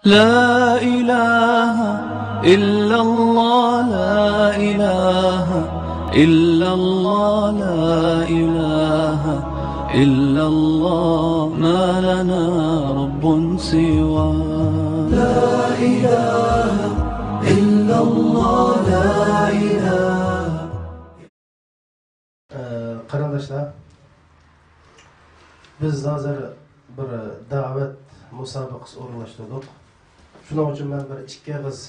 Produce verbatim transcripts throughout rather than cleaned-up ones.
لا إله إلا الله، لا إله إلا الله، لا إله إلا الله، ما لنا رب سواه. لا إله إلا الله، لا إله. ئە، قېرىنداشلار، بىز ھازىر بىر دەۋەت مۇسابىقىسى ئورۇنلاشتۇردۇق. شۇنىڭ ئۈچۈن مەن بىر ئىككى ئېغىز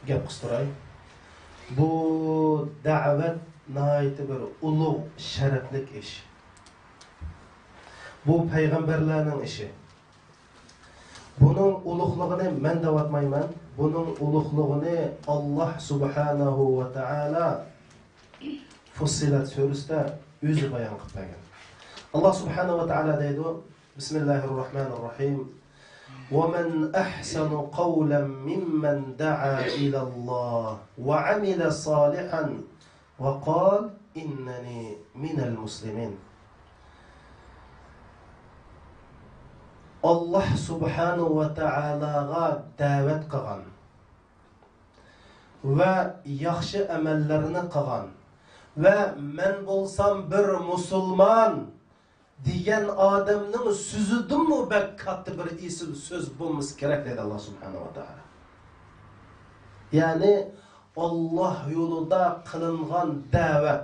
گەپ قىستۇراي. بۇ دەۋەت ناھايىتى بىر ئۇلۇغ شەرەپلىك ئىش. بۇ پەيغەمبەرلەرنىڭ ئىشى. بۇنىڭ ئۇلۇغلۇقىنى مەن دەۋاتمايمەن. بۇنىڭ ئۇلۇغلۇقىنى ئاللاھ سۇبھانەھۇ ۋە تائالا فۇسسىلەت سۈرىسىدە ئۆزى بايان قىلىپ بەرگەن. ئاللاھ سۇبھانەھۇ ۋە تائالا دەيدۇ، بىسمىللاھىر راھمانىر راھىم. ومن أحسن قولا ممن دعا إلى الله وعمل صالحا وقال إنني من المسلمين. ئاللاھ سۇبھانەھۇ ۋە تائالاغا دەۋەت قىلغان ۋە ياخشى ئەمەللەرنى قىلغان ۋە مەن بولسام بىر مۇسۇلمان دېگەن ئادەمنىڭ سۆزىدىنمۇ بەك كاتتا بىر ئېسىل سۆز بولمىسا كېرەك دەيدۇ ئاللاھ سۇبھانەھۇ ۋە تائالا. يەنى ئاللاھ يولىدا قىلىنغان دەۋەت،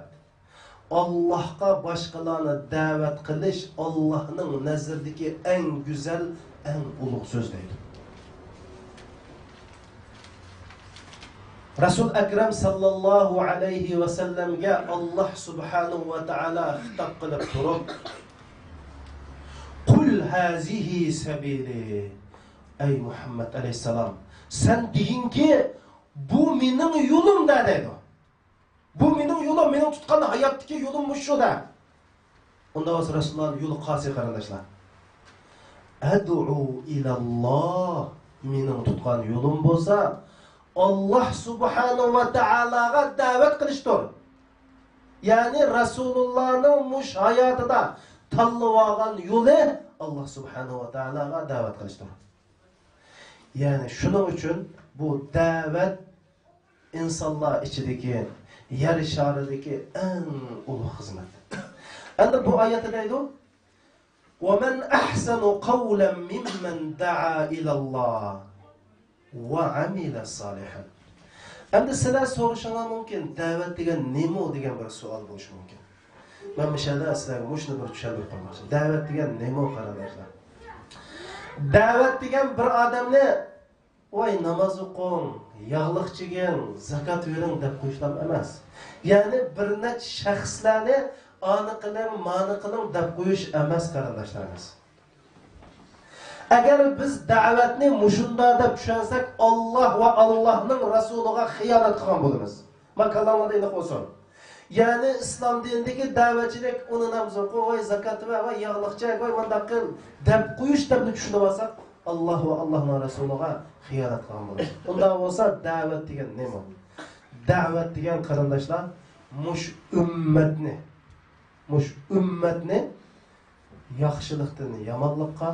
ئاللاھقا باشقىلارنى دەۋەت قىلىش ئاللاھنىڭ نەزىرىدىكى ئەڭ گۈزەل، ئەڭ ئۇلۇغ سۆز دەيدۇ. رەسۇل ئەكرەم ساللاللاھۇ ئەلەيھى ۋەسەللەمگە ئاللاھ سۇبھانەھۇ ۋە تائالا خىتاب قىلىپ تۇرۇپ، قۇل ھازىھى سەبىلى، ئەي مۇھەممەد ئەلەيھىسسالام، سەن دېگىنكى، بۇ مېنىڭ يولۇم دە دەيدۇ. بۇ مېنىڭ يولۇم، مېنىڭ تۇتقان ھاياتتىكى يولۇم مۇشۇ دە. ئۇنداق بولسا رەسۇلۇللانىڭ يولى قايسى قېرىنداشلار؟ ئەدئۇ ئىلەللاھ، مېنىڭ تۇتقان يولۇم بولسا ئاللاھ سۇبھانەھۇ ۋە تائالاغا دەۋەت قىلىشتۇر. يەنى رەسۇلۇللانىڭ مۇشۇ ھاياتىدا تاللىۋالغان يولى ئاللاھ سۇبھانەھۇ ۋە تائالاغا دەۋەت قىلىشتۇر. يەنى شۇنىڭ ئۈچۈن بۇ دەۋەت ئىنسانلار ئىچىدىكى، يەر شارىدىكى ئەڭ ئۇلۇغ خىزمەت. ئەمدى بۇ ئايەتتە دەيدۇ، ومن أحسن قولا ممن دعا إلى الله وعمل صالحا. ئەمدى سىلەر سورىشىڭلار مۇمكىن، دەۋەت دېگەن نېمە دېگەن بىر سوئال بولۇشى مۇمكىن. مەن مۇشۇ يەردە سىلەرگە مۇشۇنى بىر چۈشەندۈرۈپ قويماقچى. دەۋەت دېگەن نېمە، قېرىنداشلار؟ دەۋەت دېگەن بىر ئادەمنى ۋاي، ناماز ئوقۇڭ، ياغلىق چىگىڭ، زاكات بېرىڭ دەپ قويۇشلام ئەمەس. يەنى بىر نەچچە شەخسلەرنى ئانى قىلىڭ، مانى قىلىڭ دەپ قويۇش ئەمەس، قېرىنداشلىرىمىز. ئەگەر بىز دەۋەتنى مۇشۇنداق دەپ چۈشەنسەك، ئاللاھ ۋە ئاللاھنىڭ رەسۇلىغا خىيانەت قىلغان بولىمىز. ما كاللاڭلاردا ئېنىق بولسۇن. يەنى ئىسلام دىنىدىكى دەۋەتچىلىك، ئۇنى نامىزىنى قىل، ۋاي زاكات بەر، ۋاي ياغلىق چەك، ۋاي مۇنداق قىل دەپ قويۇش دەپنى چۈشىنىۋالساق، ئاللاھ ۋە ئاللاھنىڭ رەسۇلىغا خىيانەت قىلغان بولىمىز. ئۇنداق بولسا دەۋەت دېگەن نېمە؟ دەۋەت دېگەن قېرىنداشلار، مۇشۇ ئۈممەتنى، مۇشۇ ئۈممەتنى ياخشىلىقتىن يامانلىققا،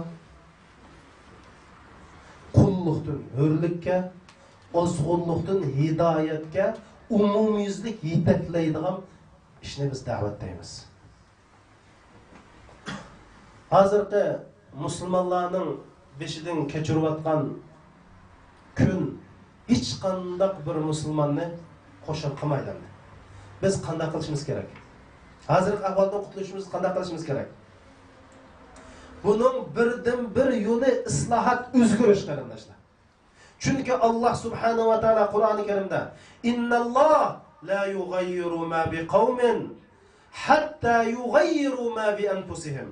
قۇللۇقتىن ھۆرلۈككە، ئازغۇنلۇقتىن ھىدايەتكە ئومۇميۈزلۈك يېتەكلەيدىغان ئىشنى بىز دەۋەت دەيمىز. ھازىرقى مۇسۇلمانلارنىڭ بېشىدىن كەچۈرۈۋاتقان كۈن ھېچقانداق بىر مۇسۇلماننى خۇشال قىلمايدۇ ئەمدى. بىز قانداق قىلىشىمىز كېرەك؟ ھازىرقى ئەھۋالدىن قۇتۇلۇشىمىز قانداق قىلىشىمىز كېرەك؟ بۇنىڭ بىردىنبىر يولى ئىسلاھات، ئۆزگىرىش، قېرىنداشلار. چۈنكى ئاللاھ سۇبھانەھۇ ۋە تائالا قۇرئانى كەرىمدە، ئىننەللاھ لا يۇغەييىرۇ ما بىقەۋمىن ھەتتا يۇغەييىرۇ ما بىئەنفۇسىھىم.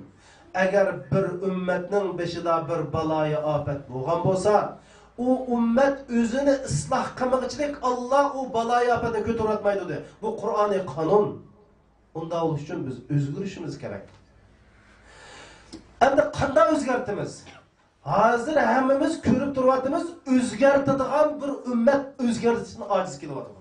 ئەگەر بىر ئۈممەتنىڭ بېشىدا بىر بالايىئاپەت بولغان بولسا، ئۇ ئۈممەت ئۆزىنى ئىسلاھ قىلمىغۇچىلىك ئاللاھ ئۇ بالايىئاپەتنى كۆتۈرۈۋەتمەيدۇ، دېدى. بۇ قۇرئانىي قانۇن. ئۇنداق بولۇش ئۈچۈن بىز ئۆزگىرىشىمىز كېرەك. ئەمدى قانداق ئۆزگەرتىمىز؟ ھازىر ھەممىمىز كۆرۈپ تۇرۇۋاتىمىز، ئۆزگەرتىدىغان بىر ئۈممەت ئۆزگەرتىشتىن ئاجىز كېلىۋاتىدۇ.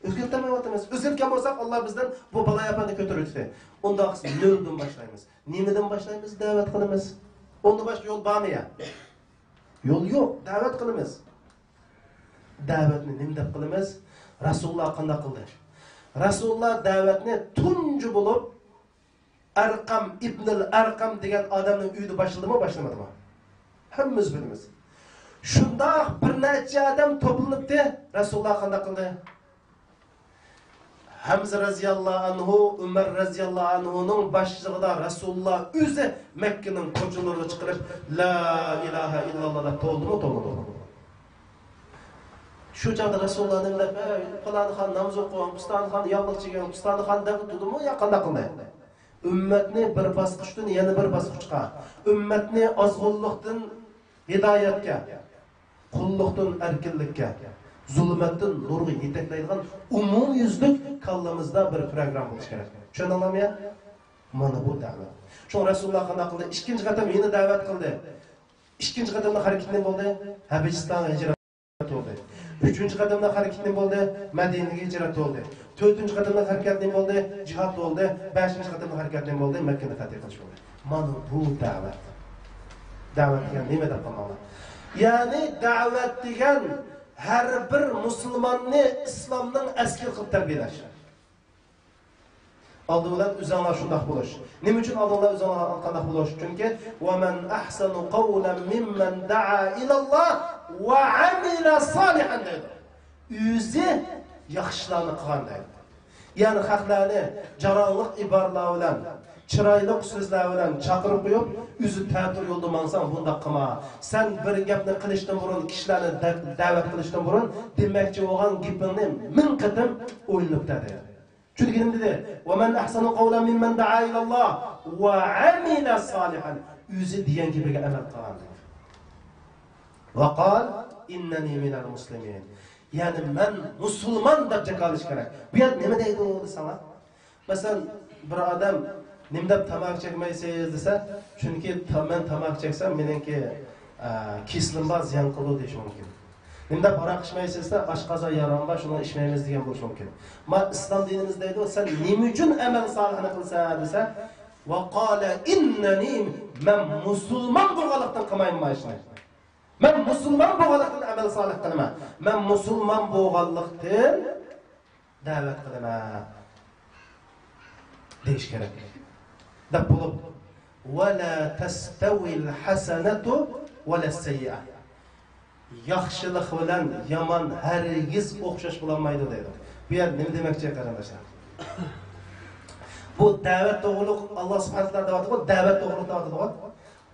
ئۆزگەرتەلمەيۋاتىمىز. ئۆزگەرتكەن بولساق، ئاللاھ بىزدىن بۇ بالايىئاپەتنى كۆتۈرۈۋېتىشتى. ئۇنداق قىلسا نۆلدىن باشلايمىز. نېمىدىن باشلايمىز؟ دەۋەت قىلىمىز. ئۇندىن باشقا يول بارمۇ يا؟ يول يوق، دەۋەت قىلىمىز. دەۋەتنى نېمە دەپ قىلىمىز؟ رەسۇلۇللا قانداق قىلدى؟ رەسۇلۇللا دەۋەتنى تۇنجى بولۇپ ئەرقەم ئىبنىل ئەرقەم دېگەن ئادەمنىڭ ئۆيىدە باشلىدىمۇ، باشلىمىدىمۇ؟ ھەممىمىز بىلىمىز. شۇنداق بىر نەچچە ئادەم توپلىنىپتى. رەسۇلۇللا قانداق قىلدى؟ ھەمزە رەزىياللاھۇ ئەنھۇ، ئۆمەر رەزىياللاھۇ ئەنھۇنىڭ باشچىلىقىدا رەسۇلۇللا ئۆزى مەككىنىڭ كوچىلىرىغا چىقىرىپ، لا ئىلاھە ئىللاللا دەپ توۋلىدىمۇ، توۋلىمىدىمۇ؟ شۇ چاغدا رەسۇلۇللا نېمە دەپ، ئەي، پالانى خان ناماز ئوقۇغىن، پۇستانى خان ياغلىق چىگىن، پۇستانى خان دەپ تۇردىمۇ يا قانداق قىلدى؟ ئۈممەتنى بىر باسقۇچتىن يەنە بىر باسقۇچقا، ئۈممەتنى ئازغۇنلۇقتىن ھىدايەتكە، قۇللۇقتىن ئەركىنلىككە، زۇلمەتتىن نۇرغا يېتەكلەيدىغان ئومۇميۈزلۈك كاللىمىزدا بىر پروگرامما بولۇشى كېرەك. چۈشەندىڭلارمۇ يا؟ مانا بۇ دەۋەت. شۇڭا رەسۇلۇللا قانداق قىلدى؟ ئىككىنچى قېتىم يەنە دەۋەت قىلدى. ئىككىنچى قېتىملىق ھەرىكىتى نېمە بولدى؟ ھەبىشىستانغا ھىجرەت بولدى. ئۈچىنچى قېتىملىق ھەرىكىتى نېمە بولدى؟ مەدىنىگە ھىجرەت بولدى. تۆتىنچى قېتىملىق ھەرىكەت نېمە بولدى؟ جىھاد بولدى. بەشىنچى قېتىملىق ھەرىكەت نېمە بولدى؟ مەككىنى فەتھى قىلىش بولدى. مانا بۇ دەۋەت. دەۋەت دېگەن نېمە دەپ قالماڭلار. يەنى دەۋەت دېگەن ھەر بىر مۇسۇلماننى ئىسلامنىڭ ئەسكىرى قىلىپ تەربىيەلەش. ئالدى بىلەن ئۆزۈڭلار شۇنداق بولۇش. نېمە ئۈچۈن ئالدى بىلەن ئۆزۈڭلار قانداق بولۇش؟ چۈنكى، «ومن أحسن قولا ممن دعا إلى الله وعمل صالحا» دەيدۇ. ئۆزى ياخشىلارنى قىلغان دەيدۇ. يەنى خەقلەرنى جاراڭلىق ئىبارىلەر بىلەن، چىرايلىق سۆزلەر بىلەن چاقىرىپ قويۇپ، ئۆزى تەتۈر يولدا ماڭساڭ بۇنداق قىلما. سەن بىر گەپنى قىلىشتىن بۇرۇن، كىشىلەرنى دە-، دەۋەت قىلىشتىن بۇرۇن دېمەكچى بولغان گېپىڭنى مىڭ قېتىم ئويلىنىپ دە دەيدۇ. چۈنكى نېمە دېدى؟ «ومن أحسن قولا ممن دعا إلى الله وعمل صالحا». ئۆزى دېگەن گېپىگە ئەمەل قىلغان دېدى. «وقال إنني من المسلمين». يەنى مەن مۇسۇلمان دەپ جاكارلىشى كېرەك. بۇ يەردە نېمە دەيدۇ دېسەڭلار؟ مەسىلەن، بىر ئادەم نېمە دەپ تاماكا چەكمەيسىز دېسە، چۈنكى تا-، مەن تاماكا چەكسەم مېنىڭكى، ئە، كېسىلىم بار، زىيان قىلىدۇ دېيىشى مۇمكىن. نېمە دەپ ھاراق ئىچمەيسىز دېسە، ئاشقازان يارام بار، شۇنىڭ ئىچمەيمىز دېگەن بولۇشى مۇمكىن. ما ئىسلام دىنىمىز دەيدۇ، سەن نېمە ئۈچۈن ئەمەل سالىھنى قىلىسەن دېسە، «وقال إنني»، مەن مۇسۇلمان بولغانلىقتىن قىلمايمەن ما ئىشنى. مەن مۇسۇلمان بولغانلىقتىن ئەمەل سالىھ قىلىمەن. مەن مۇسۇلمان بولغانلىقتىن دەۋەت قىلىمەن دېيىش كېرەك. دەپ بولۇپ، «ولا تستوي الحسنة ولا السيئة». ياخشىلىق بىلەن يامان ھەرگىز ئوخشاش بولالمايدۇ دەيدۇ. بۇ يەردە نېمە دېمەكچى قېرىنداشلار؟ بۇ دەۋەت توغرۇلۇق، ئاللا سۇبھانەھۇ ۋە تائالا دەۋاتىدۇ، دەۋەت توغرۇلۇق دەۋاتىدۇ.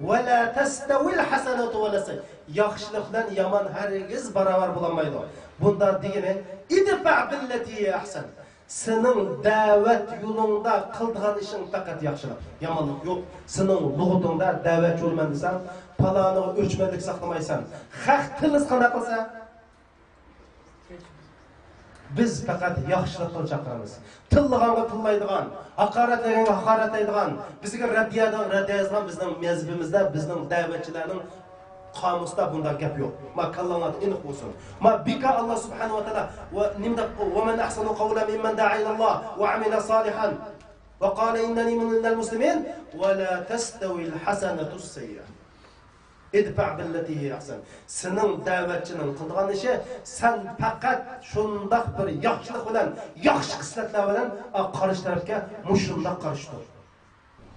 «ولا تستوي الحسنة ولا السيئة». ياخشىلىق بىلەن يامان ھەرگىز باراۋەر بولالمايدۇ. بۇندا دېگىنى، «ادفع بالتي هي أحسن». سېنىڭ دەۋەت يولۇڭدا قىلىدىغان ئىشىڭ پەقەت ياخشىلىق، يامانلىق يوق. سېنىڭ لۇغىتىڭدا دەۋەتچى بولىمەن دېسەڭ، پالانىغا ئۆچمەنلىك ساقلىمايسەن. خەق تىللىسا قانداق قىلىسەن؟ بىز پەقەت ياخشىلىققا چاقىرىمىز. تىللىغانغا تىللايدىغان، ھاقارەتلىگەنگە ھاقارەتلەيدىغان، بىزگە رەددىيە دەيدىغان، رەددىيە يازغان بىزنىڭ مەزھىپىمىزدە، بىزنىڭ دەۋەتچىلەرنىڭ قامۇسىدا بۇنداق گەپ يوق. ما كاللاڭلاردا ئېنىق بولسۇن. ما بىكار ئاللا سۇبھانەھۇ ۋە تائالا ۋە نېمە دەپ، «ومن أحسن قولا ممن دعا إلى الله وعمل صالحا وقال إنني من المسلمين ولا تستوي الحسنة السيئة». «ادفع بالتي هي أحسن». سېنىڭ دەۋەتچىنىڭ قىلىدىغان ئىشى، سەن پەقەت شۇنداق بىر ياخشىلىق بىلەن، ياخشى خىسلەتلەر بىلەن، ئا، قارشى تەرەپكە مۇشۇنداق قارشى تۇر.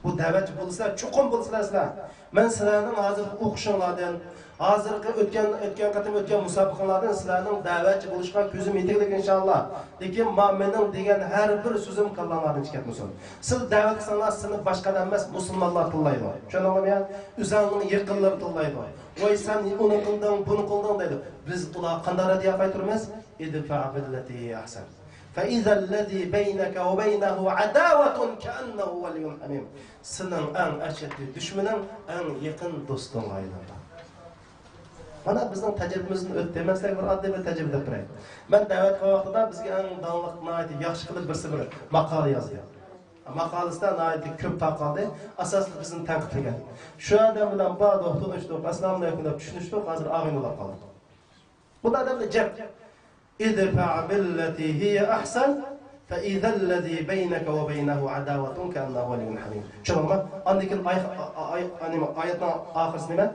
بۇ دەۋەتچى بولىسىلەر، چوقۇم بولىسىلەر سىلەر. مەن سىلەرنىڭ ھازىرقى ئوقۇشۇڭلاردىن، ھازىرقى ئۆتكەن، ئۆتكەن قېتىم ئۆتكەن مۇسابىقىڭلاردىن سىلەرنىڭ دەۋەتچى بولۇشقا كۆزۈم يېتىگلىك ئىنشاللا. لېكىن ما مېنىڭ دېگەن ھەر بىر سۆزۈم كاللاڭلاردىن چىقىپ كەتمىسۇن. سىلەر دەۋەت قىلساڭلار، سىلەرنى باشقا ئادەم ئەمەس، مۇسۇلمانلار تىللايدۇ. چۈشەندىڭلارمۇ يا؟ ئۆزۈڭلارنىڭ يېقىنلىرى تىللايدۇ. «ۋاي، سەن ئۇنى قىلدىڭ، بۇنى قىلدىڭ» دەيدۇ. بىز ئۇلارغا قانداق رەددىيە قايتۇرىمىز؟ «ادفع بالتي هي أحسن فإذا الذي بينك وبينه عداوة كأنه ولي حميم». سېنىڭ ئەڭ ئەشەددىي دۈشمىنىڭ ئەڭ يېقىن دوستۇڭغا ئايلىنىدۇ. مانا بىزنىڭ تەجرىبىمىزدىن ئۆتتى. مەن سىلەرگە بىر ئاددىي بىر تەجرىبە دەپ بېرەي. مەن دەۋەت قىلغان ۋاقتىدا بىزگە ئەڭ داڭلىق، ناھايىتى ياخشى قىلىپ بىرسى بىر ماقالە يازدى. ماقالىسىدا ناھايىتى كۆپ تارقالدى. ئاساسلىقى بىزنى تەنقىدلىگەن. شۇ ئادەم بىلەن باردۇق، تونۇشتۇق، ئەسسالامۇئەلەيكۇم دەپ چۈشىنىشتۇق، ھازىر ئاغىنە بولۇپ قالدۇق. بۇ ئادەمنى جەپ. «ادفع بالتي هي أحسن فإذا الذي بينك وبينه عداوة كأنه ولي حميم». چۈشەندىڭلارمۇ؟ ئاندىن كېيىن ئاي-، ئاي-، ئاي-، نېمە، ئايەتنىڭ ئاخىرسى نېمە؟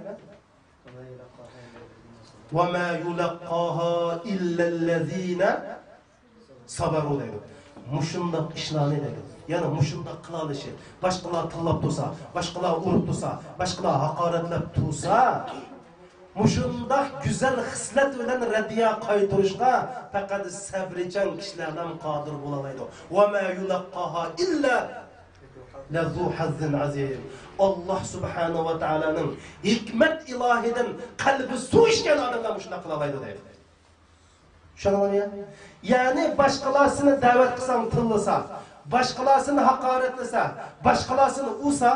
وما يلقاها إلا الذين صبروا دەيدۇ. مۇشۇنداق ئىشلارنى دەيدۇ. يەنى مۇشۇنداق قىلالىشى، باشقىلار تىللاپ تۇرسا، باشقىلار ئۇرۇپ تۇرسا، باشقىلار ھاقارەتلەپ تۇرسا، مۇشۇنداق گۈزەل خىسلەت بىلەن رەددىيە قايتۇرۇشقا پەقەت سەبرىچان كىشىلەرلا قادىر بولالايدۇ. وما يلقاها إلا ذو حظ عظيم. ئاللا سۇبھانەھۇ ۋە تائالانىڭ ھېكمەت ئىلاھىدىن قەلبى سۇ ئىچكەن ئادەملەر مۇشۇنداق قىلالايدۇ دەيدۇ. چۈشەندىڭلارمۇ يا؟ يەنى باشقىلار سېنى دەۋەت قىلساڭ تىللىسا، باشقىلار سېنى ھاقارەتلىسە، باشقىلار سېنى ئۇرسا،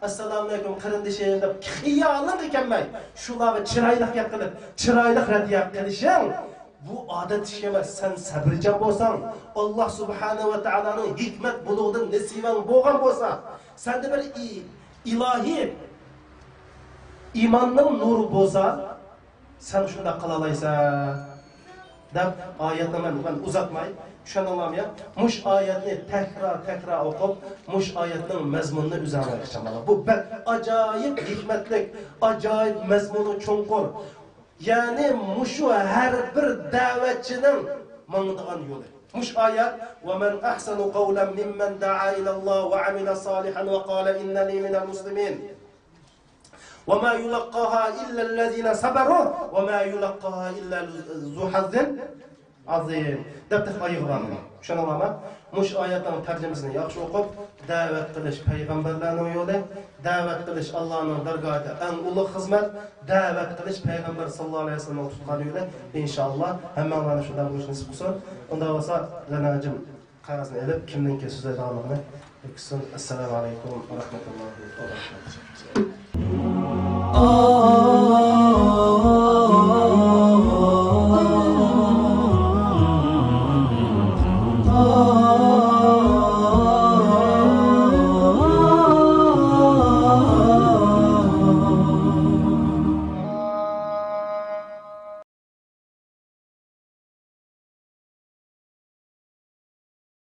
ئەسسالامۇئەلەيكۇم قېرىندىشىم دەپ خىيالىڭغا كەلمەي، شۇلارغا چىرايلىق گەپ قىلىپ، چىرايلىق رەددىيە قىلىشىڭ، بۇ ئادەتتىكى ئىش ئەمەس. سەن سەبرىچان بولساڭ، ئاللا سۇبھانەھۇ ۋە تائالانىڭ ھېكمەت بۇلۇغىدىن نېسىۋەڭ بولغان بولسا، سەندە بىر ئى-، ئىلاھىي ئىماننىڭ نۇرى بولسا، سەن شۇنداق قىلالايسەن دەپ ئايەتنى مەن، مەن ئۇزارتماي، چۈشەندىڭلارمۇ يا؟ مۇشۇ ئايەتنى تەكرار، تەكرار ئوقۇپ، مۇشۇ ئايەتنىڭ مەزمۇنىنى ئۆزۈڭلار ئىشلەڭلار. بۇ بەك ئاجايىپ ھېكمەتلىك، ئاجايىپ مەزمۇنى چوڭقۇر. يەنى مۇشۇ ھەر بىر دەۋەتچىنىڭ ماڭىدىغان يولى. مۇشۇ ئايەت، ومن أحسن قولا ممن دعا إلى الله وعمل صالحا وقال إنني من المسلمين. وما يلقاها إلا الذين صبروا وما يلقاها إلا ذو حظ عظيم دەپ تېخى ئايىغى بارمىدى. چۈشەندىڭلارمۇ؟ مۇشۇ ئايەتنىڭ تەرجىمىسىنى ياخشى ئوقۇپ، دەۋەت قىلىش پەيغەمبەرلەرنىڭ يولى، دەۋەت قىلىش ئاللانىڭ دەرگاھىدا ئەڭ ئۇلۇغ خىزمەت، دەۋەت قىلىش پەيغەمبەر ساللاللاھۇ ئەلەيھى ۋەسەللەمنىڭ تۇتقان يولى. ئىنشائاللا، ھەممەڭلارنى شۇنداق بولۇش نېسىپ قىلسۇن. ئۇنداق بولسا، رەناجىم قەغەزنى ئېلىپ، كىمنىڭكى سۆزلەيدىغانلىقىنى كۆرسىتىڭ. ئەسسالامۇ ئەلەيكۇم ۋە رەھمەتۇللاھى ۋە بەرىكاتۇھ.